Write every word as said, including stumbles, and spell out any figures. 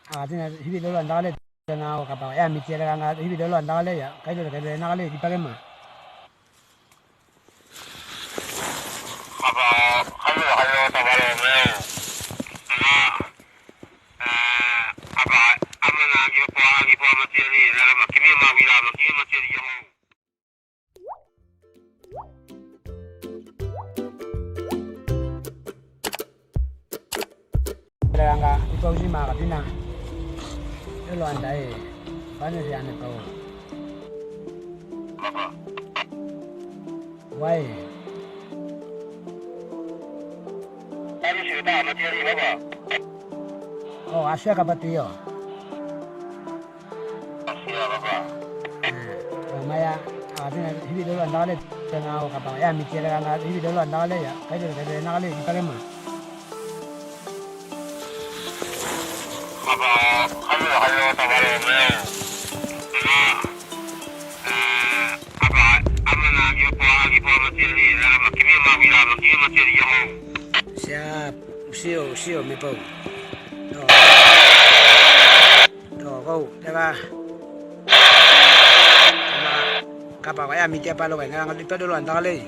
Artinya hibi dolo andale, tena kapa ya mikirangang hibi dolo andale ya, kayu dolo, kayu dolo andale di pagemma. Apa, hayo, hayo, tabalo, meo. Ana, eh, apa, amana, gipo, gipo, mati ni, nala makimi ma wila, makimi mati ni, yang. Bilang, "Enggak, itu sih mah," katanya. Itu lo andai. Banyak sih aneh tau. Apa? Wai. Tadi cerita sama dia, apa? Oh, Asia kapatio. Asia, apa? Nah, maya, artinya, hibi dolo andale, tena kapa, ya, mikirangang hibi dolo andale, ya, kayu dolo, kayu dolo andale, di pagemma. Apa, hayo, hayo, tabalo, meo. Nah, eh, apa, amana, gipo, gipo, mati ni, nala makimi ma wila, makimi mati ni, yang. Siap, usio, usio, mepau. Tuh. Tuh, kau, jaga. Sama kapa, kaya miti apa lo, kaya ngarang lipa dulu, antara lei.